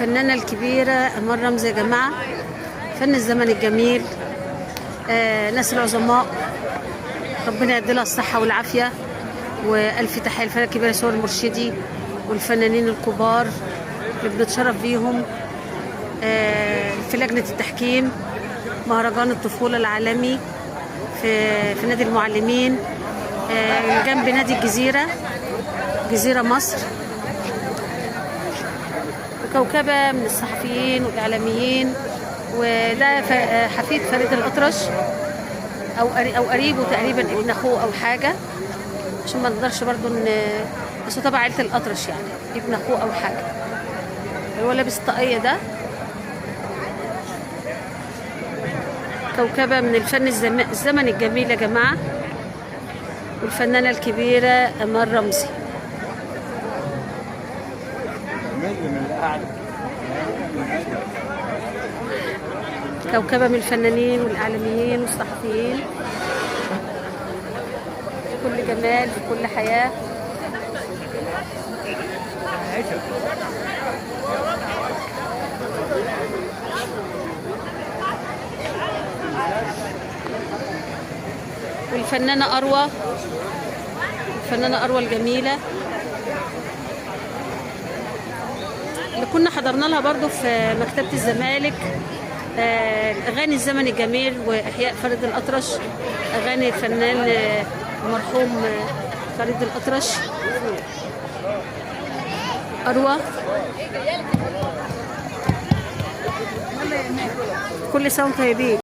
الفنانة الكبيرة أمال رمزي يا جماعة، فن الزمن الجميل، ناس العظماء، ربنا يديلها الصحة والعافية. وألف تحية للفنانة الكبيرة سهير المرشدي والفنانين الكبار اللي بنتشرف بيهم في لجنة التحكيم مهرجان الطفولة العالمي في نادي المعلمين، جنب نادي الجزيرة، جزيرة مصر. وكوكبة من الصحفيين والإعلاميين، وده حفيد فريد الأطرش أو قريبه تقريبا، ابن أخوه أو حاجة، عشان ما نقدرش برضو ان بس هو تبع عيلة الأطرش، يعني ابن أخوه أو حاجة. هو لابس الطاقية ده. كوكبة من الفن الزمن الجميل يا جماعة، والفنانة الكبيرة أمال رمزي. كوكبة من الفنانين والإعلاميين والصحفيين، في كل جمال، في كل حياة. والفنانة أروى، الفنانة أروى الجميلة اللي كنا حضرنا لها برضو في مكتبة الزمالك، أغاني الزمن الجميل وإحياء فريد الأطرش، أغاني الفنان المرحوم فريد الأطرش. أروى، كل سنة وانتم طيبين.